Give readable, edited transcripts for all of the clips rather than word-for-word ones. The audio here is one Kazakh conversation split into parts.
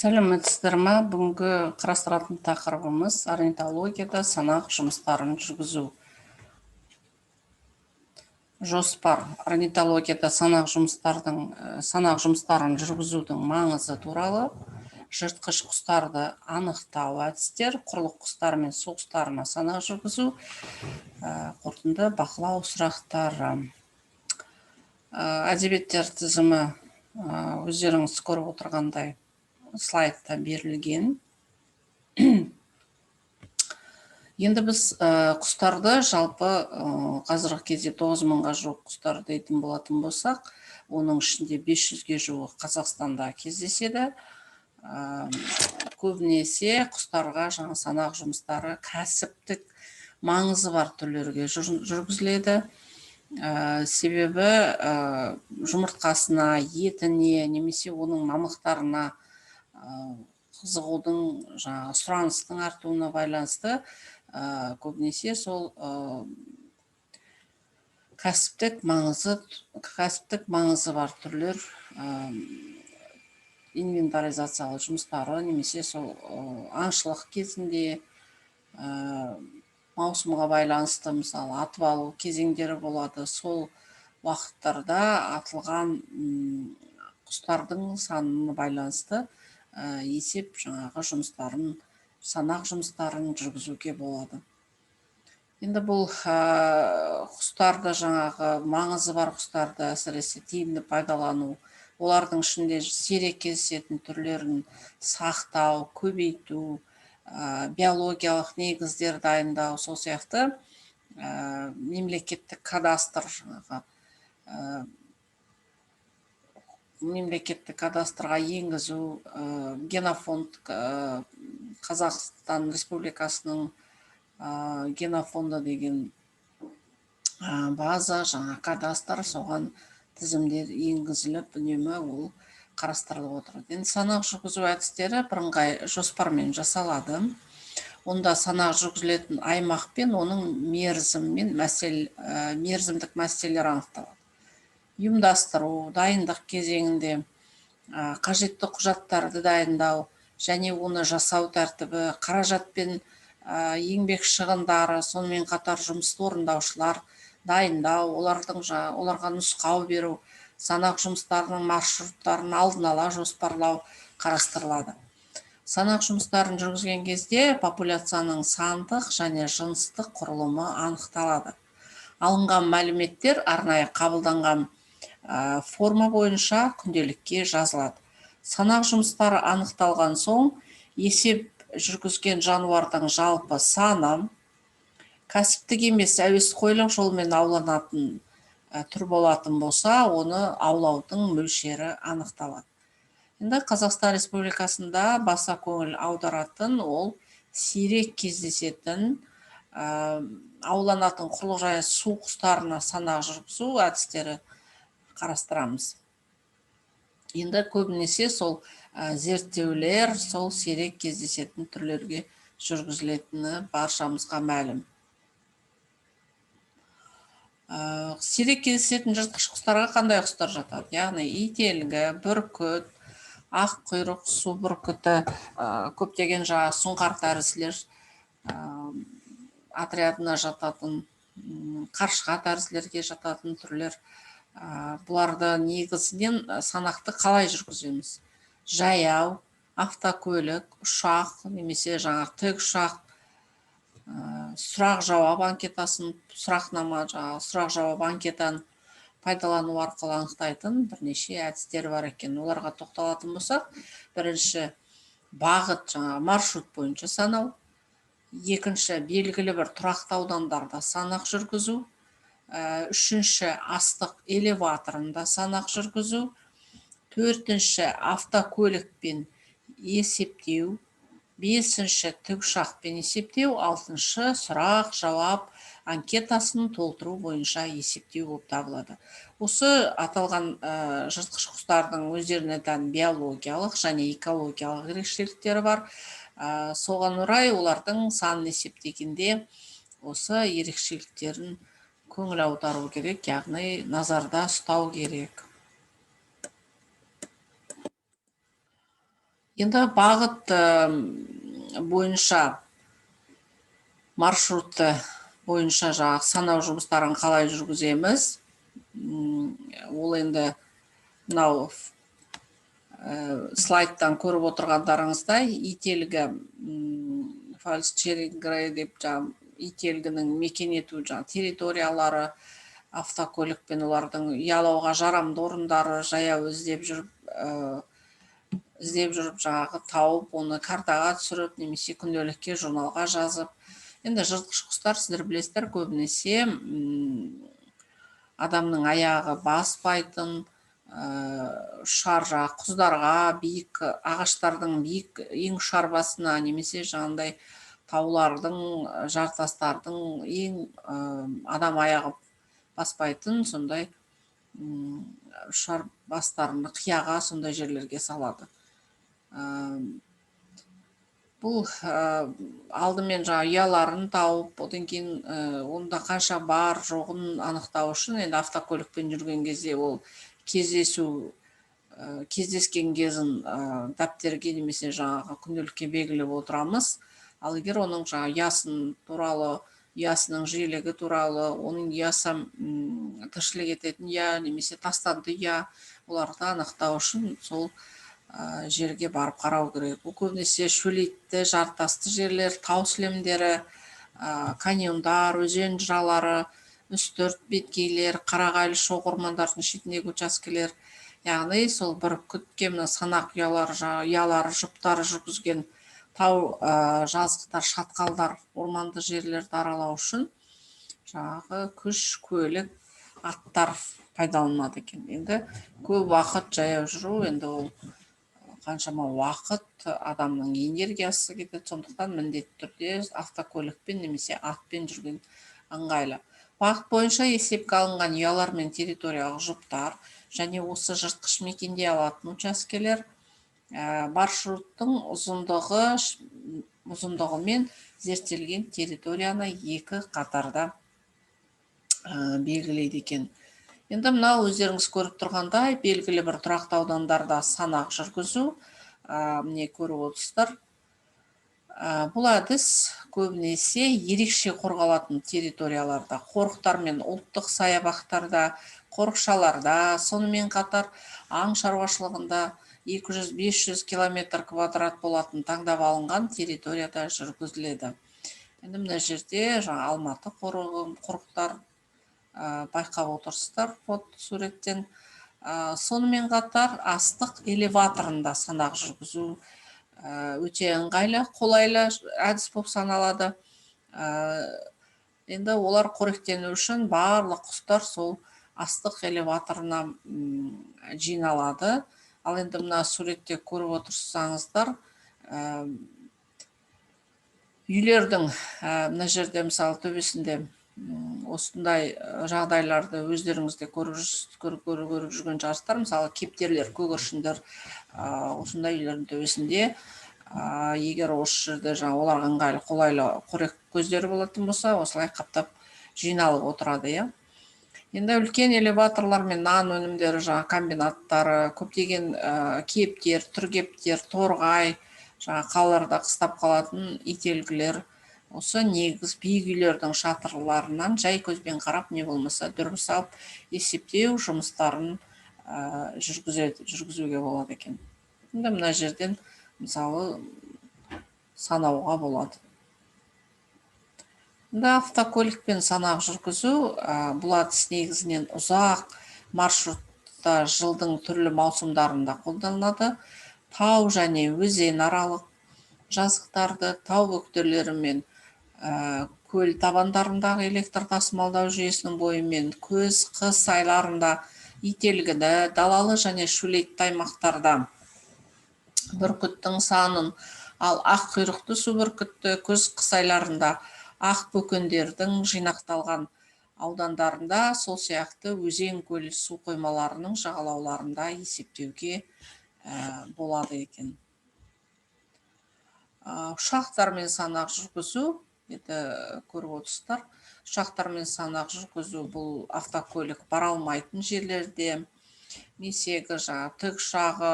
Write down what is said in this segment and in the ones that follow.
Сәлеметсіздер ме? Бүгінгі қарастыратын тақырыбымыз орнитологияда санақ жұмыстарын жүргізу. Жоспар. Орнитологияда санақ жұмыстарын жүргізудің маңызы туралы, жыртқыш құстарды анықтау әдістер, құрлық құстары мен су құстарына санақ жүргізу, қорытынды бақылау сұрақтары. Әдебиеттер тізімі өздеріңіз көріп отырғандай слайдта берілген. Енді біз құстарды жалпы қазіргі кезде 9000-ға жуық құстар дейтін болатын болсақ, оның ішінде 500-ге жуық Қазақстанда кездеседі. Көбінесе құстарға жаңа санақ жұмыстары кәсіптік маңызы бар түрлерге жүргізіледі. Себебі жұмыртқасына, етіне немесе оның мамықтарына қызығудың, жаңағы сұраныстың артуына байланысты көбінесе сол кәсіптік маңызы бар түрлер инвентаризациялау жұмыстары немесе сол аңшылық кезінде маусымға байланысты, мысалы, атып алу кезеңдері болады. Сол уақыттарда атылған құстардың санына байланысты есеп жаңағы жұмыстарын, санақ жұмыстарын жүргізуге болады. Енді бұл құстарды, жаңағы маңызы бар құстарды әсіресе тиімді пайдалану, олардың ішінде сирек кездесетін түрлерін сақтау, көбейту, биологиялық негіздер дайындау, сол сияқты мемлекеттік кадастр, жаңағы мемлекеттік кадастрға енгізу, генофонд, Қазақстан Республикасының генофонды деген база, жаңа кадастр, соған тізімдер енгізіліп, үнемі ол қарастырылып отырады. Енді санақ жүргізу әдістері бірыңғай жоспармен жасалады. Онда санақ жүргізілетін аймақ пен оның мерзімімен мерзімдік мәселелер анықталады. Ұйымдастыру, дайындық кезеңінде қажетті құжаттарды дайындау және оны жасау тәртібі, қаражат пен еңбек шығындары, сонымен қатар жұмысты орындаушылар дайындау, оларға нұсқау беру, санақ жұмыстарының маршруттарын алдын ала жоспарлау қарастырылады. Санақ жұмыстарын жүргізген кезде популяцияның сандық және жыныстық құрылымы анықталады. Алынған мәліметтер арнайы қабылданған форма бойынша күнделікке жазылады. Санақ жұмыстары анықталған соң есеп жүргізген жануардың жалпы саны, кәсіптік емес әуесқойлық жолмен ауланатын түр болатын болса, оны аулаудың мөлшері анықталады. Енді Қазақстан Республикасында баса көңіл аударатын ол сирек кездесетін ауланатын құрлық және су құстарына санақ жүргізу әдістері қарастырамыз. Енді көбінесе сол зерттеулер сол сирек кездесетін түрлерге жүргізілетіні баршамызға мәлім. Сирек кездесетін жыртқыш құстарға қандай құстар жатады? Яғни ителгі, бүркіт, ақ құйрық су бүркіті, көптеген жаңағы сұңқар тәрізділер отрядына жататын, қаршыға тәрізділерге жататын түрлер. Бұларды негізінен санақты қалай жүргіземіз? Жаяу, автокөлік, ұшақ немесе жаңағы тікұшақ, сұрақ жауап анкетасын, сұрақнама, жаңағы сұрақ жауап анкетаны пайдалану арқылы анықтайтын бірнеше әдістер бар екен. Оларға тоқталатын болсақ, бірінші бағыт, жаңағы маршрут бойынша санау, екінші белгілі бір тұрақты аудандарда санақ жүргізу, үшінші астық элеваторында санақ жүргізу, төртінші автокөлікпен есептеу, бесінші тікұшақпен есептеу, алтыншы сұрақ жауап анкетасын толтыру бойынша есептеу болып табылады. Осы аталған жыртқыш құстардың өздеріне тән биологиялық және экологиялық ерекшеліктері бар. Соған орай олардың санын есептегенде осы ерекшеліктерін көңіл аудару керек, яғни назарда ұстау керек. Енді бағыт бойынша, маршрутты бойынша жаңағы санау жұмыстарын қалай жүргіземіз? Ол енді мынау слайдтан көріп отырғандарыңыздай, ителгі, false грей деп, жаңағы ителгінің мекен ету жаңағы территориялары, автокөлікпен олардың ұялауға жарамды орындары, жаяу іздеп жүріп жаңағы тауып, оны картаға түсіріп немесе күнделікке, журналға жазып. Енді жыртқыш құстар, сіздер білесіздер, көбінесе адамның аяғы баспайтын ұшар жаңағы құздарға, биік ағаштардың биік ең ұшар басына немесе жаңағындай таулардың, жартастардың ең адам аяғы баспайтын сондай ұшар бастарын, қияға, сондай жерлерге салады. Бұл алдымен жаңағы ұяларын тауып, одан кейін онда қанша бар жоғын анықтау үшін енді автокөлікпен жүрген кезде ол кездескен кезін дәптерге немесе жаңағы күнделікке белгілеп отырамыз. Ал егер оның жаңағы ұясын туралы, ұясының жиілігі туралы, оның ұясы тіршілік ететін ұя немесе тастанды ұя, оларды анықтау үшін сол жерге барып қарау керек. Бұл көбінесе шөлейтті, жартасты жерлер, тау сілемдері, каньондар, өзен жыралары, үстірт беткейлер, қарағайлы шоқ ормандардың шетіндегі учаскелер. Яғни сол бүркітке мына санақ ұялары, жаңағы ұялары, жұптары жүргізген тау, жазықтар, шатқалдар, орманды жерлерді аралау үшін жаңағы күш, көлік, аттар пайдаланылады екен. Енді көп уақыт жаяу жүру, енді ол қаншама уақыт, адамның энергиясы кетеді. Сондықтан міндетті түрде автокөлікпен немесе атпен жүрген ыңғайлы. Бағыт бойынша есепке алынған ұялар мен территориялық жұптар және осы жыртқыш мекендей алатын учаскелер маршруттың ұзындығымен зерттелген территорияны екі қатарда белгілейді екен. Енді мынау өздеріңіз көріп тұрғандай, белгілі бір тұрақты аудандарда санақ жүргізу, міне, көріп отырсыздар. Бұл әдіс көбінесе ерекше қорғалатын территорияларда, қорықтар мен ұлттық саябақтарда, қорықшаларда, сонымен қатар аң шаруашылығында 200-500 километр квадрат болатын таңдап алынған территорияда жүргізіледі. Енді мына жерде жаңа Алматы қорығы, қорықтар, байқап отырсыздар фото суреттен. Сонымен қатар астық элеваторында санақ жүргізу өте ыңғайлы, қолайлы әдіс болып саналады. Енді олар қоректену үшін барлық құстар сол астық элеваторына жиналады. Ал енді мына суретте көріп отырсаңыздар, үйлердің мына жерде, мысалы, төбесінде осындай жағдайларды өздеріңіз де көріп жүрсіз, көріп жүрген шығарсыздар. Мысалы, кептерлер, көгершіндер осындай үйлердің төбесінде, егер осы жерде жаңа оларға ыңғайлы, қолайлы қорек көздері болатын болса, осылай қаптап жиналып отырады, иә. Енді үлкен элеваторлар мен нан өнімдері жаңа комбинаттары, көптеген кептер, түргептер, торғай, жаңа қалаларда қыстап қалатын ителгілер осы негіз биік үйлердің шатырларынан жай көзбен қарап, не болмаса дүрбі салып есептеу жұмыстарын жүргізуге болады екен. Енді мына жерден, мысалы, санауға болады. Енді автокөлікпен санақ жүргізу, бұл әдіс негізінен ұзақ маршрутта, жылдың түрлі маусымдарында қолданылады. Тау және өзен аралық жазықтарды, тау бөктерлері мен көл табандарындағы электр тасымалдау жүйесінің бойымен күз, қыс айларында ителгіні, далалы және шөлейтті аймақтарда бүркіттің санын, ал ақ құйрықты су бүркітті күз, қыс айларында ақ бөкендердің жинақталған аудандарында, сол сияқты өзен, көл, су қоймаларының жағалауларында есептеуге болады екен. Ұшақтармен санақ жүргізу, енді көріп отырсыздар, ұшақтармен санақ жүргізу бұл автокөлік бара алмайтын жерлерде, мисегі, жаңағы тікұшағы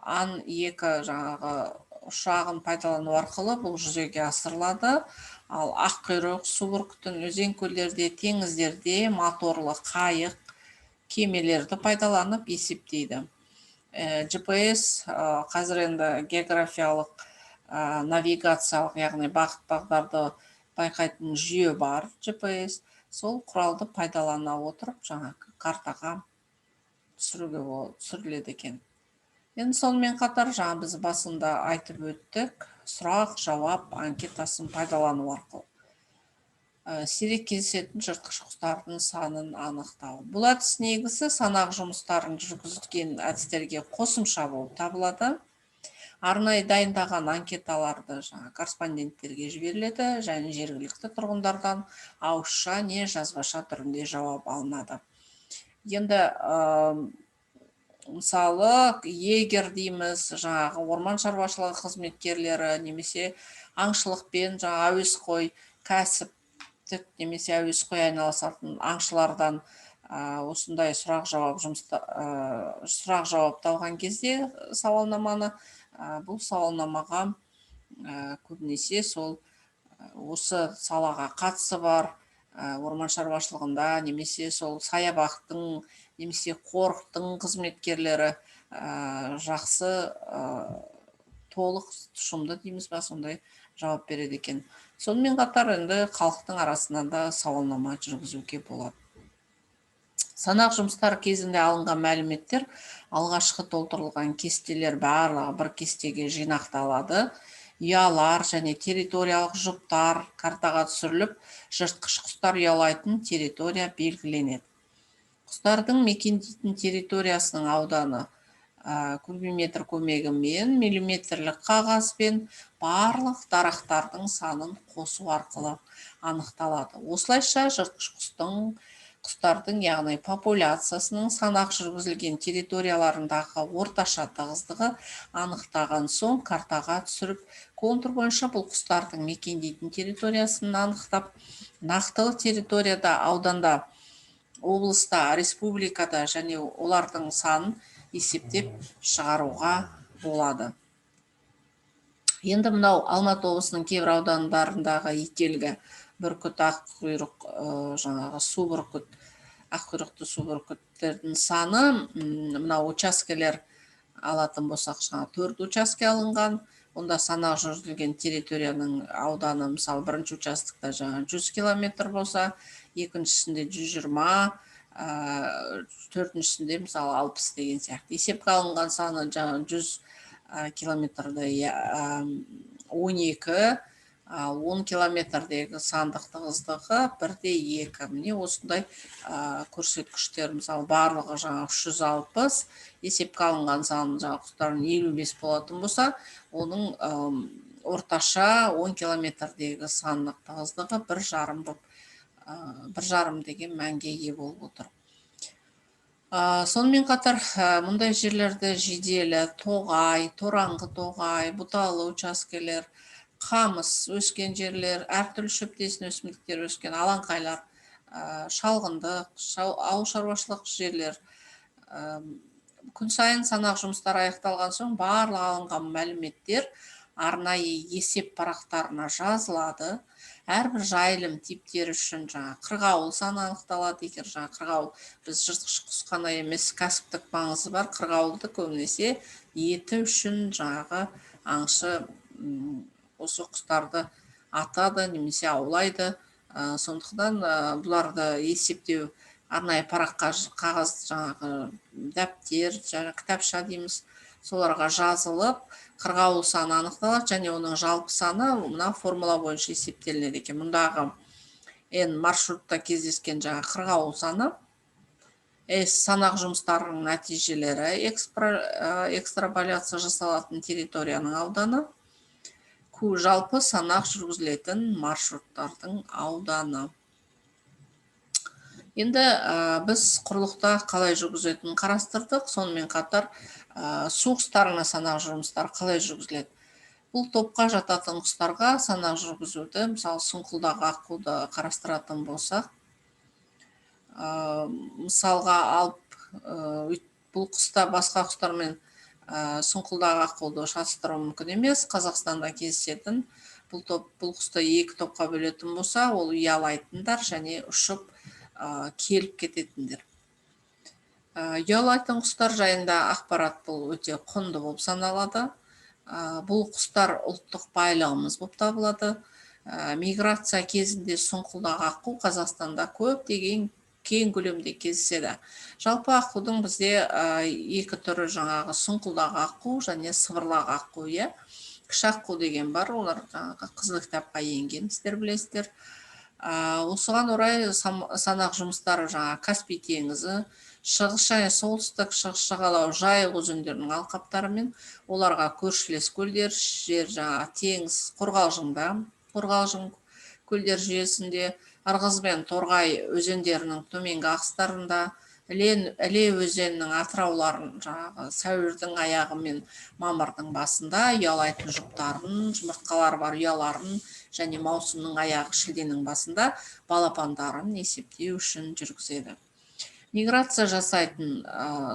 Ан-2 жаңағы ұшағын пайдалану арқылы бұл жүзеге асырылады. Ал аққұйрық су бүркітін өзен, көлдерде, теңіздерде моторлы қайық, кемелерді пайдаланып есептейді. GPS, қазір енді географиялық, навигациялық, яғни бағыт бағдарды байқайтын жүйе бар, GPS, сол құралды пайдалана отырып жаңағы картаға түсіруге түсіріледі екен. Енді сонымен қатар жаңа біз басында айтып өттік, сұрақ жауап анкетасын пайдалану арқылы сирек кездесетін жыртқыш құстардың санын анықтау. Бұл әдіс негізі санақ жұмыстарын жүргізген әдістерге қосымша болып табылады. Арнайы дайындаған анкеталарды жаңа корреспонденттерге жіберіледі және жергілікті тұрғындардан ауызша не жазбаша түрінде жауап алынады. Енді мысалы, егер дейміз, жаңағы орман шаруашылығы қызметкерлері немесе аңшылықпен жаңа әуесқой, кәсіптік немесе әуесқой айналысатын аңшылардан осындай сұрақ жауап жұмыста, сұрақ жауапты алған кезде сауалнаманы, бұл сауалнамаға көбінесе сол осы салаға қатысы бар, орман шаруашылығында немесе сол саябақтың немесе қорықтың қызметкерлері жақсы, толық, тұшымды дейміз ба, сондай жауап береді екен. Сонымен қатар енді халықтың арасынан да сауалнама жүргізуге болады. Санақ жұмыстары кезінде алынған мәліметтер, алғашқы толтырылған кестелер барлығы бір кестеге жинақталады. Ұялар және территориялық жұптар картаға түсіріліп, жыртқыш құстар ұялайтын территория белгіленеді. Құстардың мекендейтін территориясының ауданы кубиметр көмегімен миллиметрлік қағазбен барлық дарақтардың санын қосу арқылы анықталады. Осылайша жыртқыш құстардың, яғни популяциясының санақ жүргізілген территорияларындағы орташа тығыздығы анықтаған соң, картаға түсіріп, контур бойынша бұл құстардың мекендейтін территориясын анықтап, нақтылы территорияда, ауданда, облыста, республикада және олардың санын есептеп шығаруға болады. Енді мынау Алматы облысының кейбір аудандарындағы ителгі бүркіт, аққұйрық, жаңағы су бүркіт, аққұйрықты су бүркіттердің саны. Мынау учаскелер алатын болсақ, жаңа төрт учаске алынған. Онда санақ жүргізілген территорияның ауданы, мысалы, бірінші участокта жаңа 100 километр болса, екіншісінде 120, төртіншісінде, мысалы, 60 деген сияқты. Есепке алынған саны жаңа 100 километрде 12, ал 10 километрдегі сандық тығыздығы 1,2. Міне, осындай көрсеткіштер. Мысалы, барлығы жаңа 360, есепке алынған сан жаңа құстардың 55 болатын болса, оның орташа 10 километрдегі сандық тығыздығы 1,5 болып, 1,5 деген мәнге ие болып отыр. Сонымен қатар мұндай жерлерде жиделі тоғай, тораңғы тоғай, бұталы учаскелер, қамыс өскен жерлер, әртүрлі шөптесін өсімдіктер өскен алаңқайлар, шалғындық, ауыл шаруашылық жерлер. Күн сайын санақ жұмыстары аяқталған соң барлық алынған мәліметтер арнайы есеп парақтарына жазылады. Әрбір жайылым типтері үшін жаңа қырғауыл саны анықталады. Егер жаңа қырғауыл, біз жыртқыш құс қана емес, кәсіптік маңызы бар қырғауылды көбінесе еті үшін жаңағы аңшы осы құстарды атады немесе аулайды. Сондықтан бұларды есептеу арнайы параққа, қағаз, жаңағы дәптер, жаңа кітапша дейміз, соларға жазылып, қырғауыл саны анықталады және оның жалпы саны мына формула бойынша есептелінеді екен. Мұндағы n маршрутта кездескен жаңа қырғауыл саны, S санақ жұмыстарының нәтижелері экстраполяция жасалатын территорияның ауданы, Q жалпы санақ жүргізілетін маршруттардың ауданы. Енді біз құрлықта қалай жүргізетінін қарастырдық. Сонымен қатар су құстарына санақ жұмыстары қалай жүргізіледі? Бұл топқа жататын құстарға санақ жүргізуді, мысалы, сұңқылдақ аққуды қарастыратын болсақ, мысалға алып, бұл құста басқа құстармен Сұңқылдақ аққуды шатастыру мүмкін емес. Қазақстанда кездесетін бұл топ, бұл құсты екі топқа бөлетін болса, ол ұялайтындар және ұшып келіп кететіндер. Ұялайтын құстар жайында ақпарат бұл өте құнды болып саналады. Бұл құстар ұлттық байлығымыз болып табылады. Миграция кезінде сұңқылдақ аққу Қазақстанда көптеген кең көлемде кездеседі. Жалпы аққудың бізде екі түрі, жаңағы сұңқылдақ аққу және сыбырлақ аққу, иә. Кіші аққу деген бар, олар жаңағы қызыл кітапқа енген, сіздер білесіздер. Осыған орай санақ жұмыстары жаңа Каспий теңізі, шығыс және солтүстік шығыс жағалау Жайық өзендерінің алқаптары мен оларға көршілес көлдер, жер жаңа теңіз қорғалжыңда, қорғалжың көлдер жүйесінде, Ырғыз бен Торғай өзендерінің төменгі ағыстарында, Іле өзенінің атырауларын жаңағы сәуірдің аяғы мен мамырдың басында ұялайтын жұптарын, жұмыртқалары бар ұяларын және маусымның аяғы, шілденің басында балапандарын есептеу үшін жүргізеді. Миграция жасайтын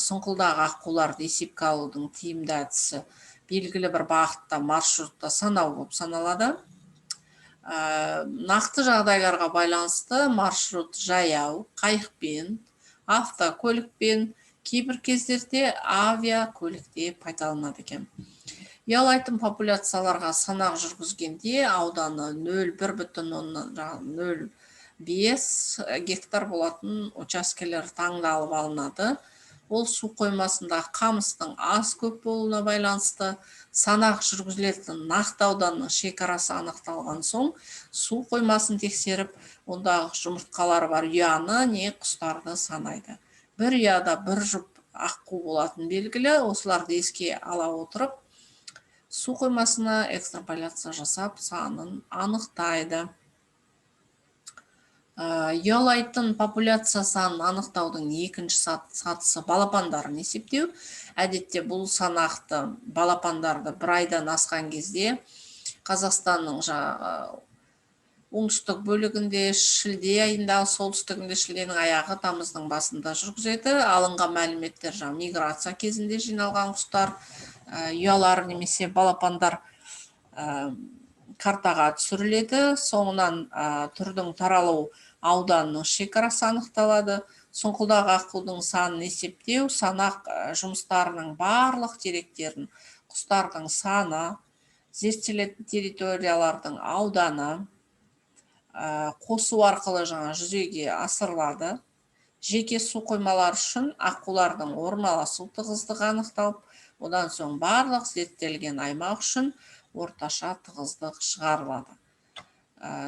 сұңқылдақ аққуларды есепке алудың тиімді әдісі белгілі бір бағытта, маршрутта санау болып саналады. Нақты жағдайларға байланысты маршрут жаяу, қайықпен, автокөлікпен, кейбір кездерде авиакөлікте пайдаланады екен. Ұялайтын популяцияларға санақ жүргізгенде ауданы 0,1,05 гектар болатын учаскелер таңдалып алынады. Ол су қоймасында қамыстың аз көп болуына байланысты. Санақ жүргізілетін нақты ауданның шекарасы анықталған соң, су қоймасын тексеріп, ондағы жұмыртқалары бар ұяны не құстарды санайды. Бір ұяда бір жұп аққу болатын белгілі. Осыларды еске ала отырып, су қоймасына экстраполяция жасап, санын анықтайды. Ұялайтын популяция санын анықтаудың екінші сатысы — балапандарын есептеу. Әдетте бұл санақты балапандарды бір айдан асқан кезде, Қазақстанның жаңағы оңтүстік бөлігінде шілде айында, солтүстігінде шілденің аяғы, тамыздың басында жүргізеді. Алынған мәліметтер жаңағы миграция кезінде жиналған құстар ұялары немесе балапандар картаға түсіріледі. Соңынан түрдің таралу ауданының шекарасы анықталады. Сұңқылдақ аққудың санын есептеу санақ жұмыстарының барлық деректерін, құстардың саны, зерттелетін территориялардың ауданы қосу арқылы жаңа жүзеге асырылады. Жеке су қоймалары үшін аққулардың орналасу тығыздығы анықталып, одан соң барлық зерттелген аймақ үшін орташа тығыздық шығарылады.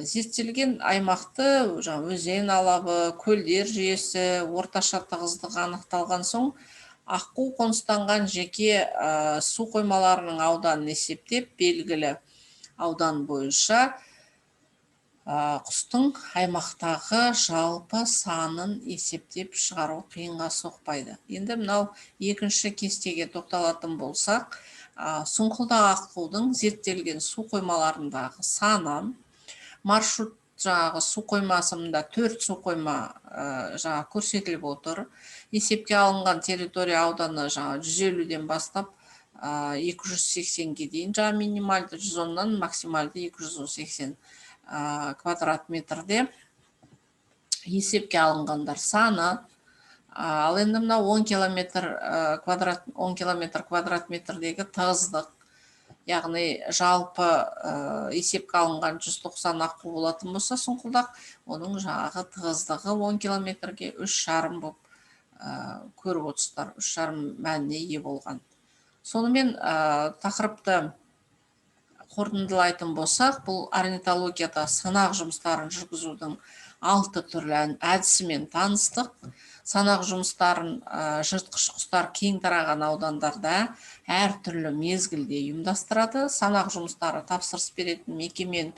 Зерттелген аймақты, жаңа өзен алабы, көлдер жүйесі орташа тығыздығы анықталған соң, аққу қоныстанған жеке су қоймаларының ауданын есептеп, белгілі аудан бойынша құстың аймақтағы жалпы санын есептеп шығару қиынға соқпайды. Енді мынау екінші кестеге тоқталатын болсақ, сұңқылдақ аққудың зерттелген су қоймаларындағы саны, маршрут жаңағы су қоймасында төрт су қойма жаңа көрсетіліп отыр. Есепке алынған территория ауданы жаңа 150-ден бастап 280-ге дейін, жаңа минималды 110-нан максималды 280 квадрат метрде есепке алынғандар саны. Ал енді мынау 10 километр квадрат, 10 километр квадрат метрдегі тығыздық, яғни жалпы есепке алынған 190 аққу болатын болса сұңқылдақ, оның жаңағы тығыздығы 10 километрге 3,5 болып көріп отырсыздар, 3,5 мәніне ие болған. Сонымен, тақырыпты қорытындылайтын болсақ, бұл орнитологияда санақ жұмыстарын жүргізудің алты түрлі әдісімен таныстық. Санақ жұмыстарын жыртқыш құстар кең тараған аудандарда әртүрлі мезгілде ұйымдастырады. Санақ жұмыстары тапсырыс беретін мекеме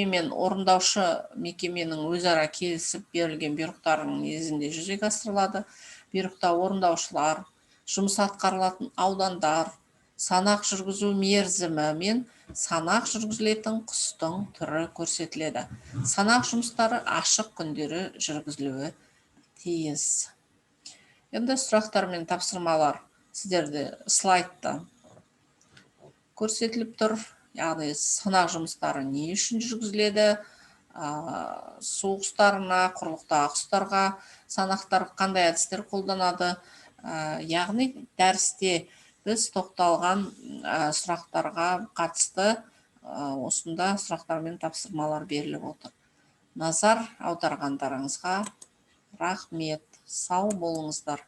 мен орындаушы мекеменің өзара келісіп берілген бұйрықтарының негізінде жүзеге асырылады. Бұйрықта орындаушылар, жұмыс атқарылатын аудандар, санақ жүргізу мерзімі мен санақ жүргізілетін құстың түрі көрсетіледі. Санақ жұмыстары ашық күндері жүргізілуі тиіс. Енді сұрақтар мен тапсырмалар. Сіздерде слайдта көрсетіліп тұр, яғни санақ жұмыстары не үшін жүргізіледі, су құстарына, құрлықтағы құстарға санақтар қандай әдістер қолданады, яғни дәрісте біз тоқталған сұрақтарға қатысты осында сұрақтар мен тапсырмалар беріліп отыр. Назар аударғандарыңызға рахмет, сау болыңыздар.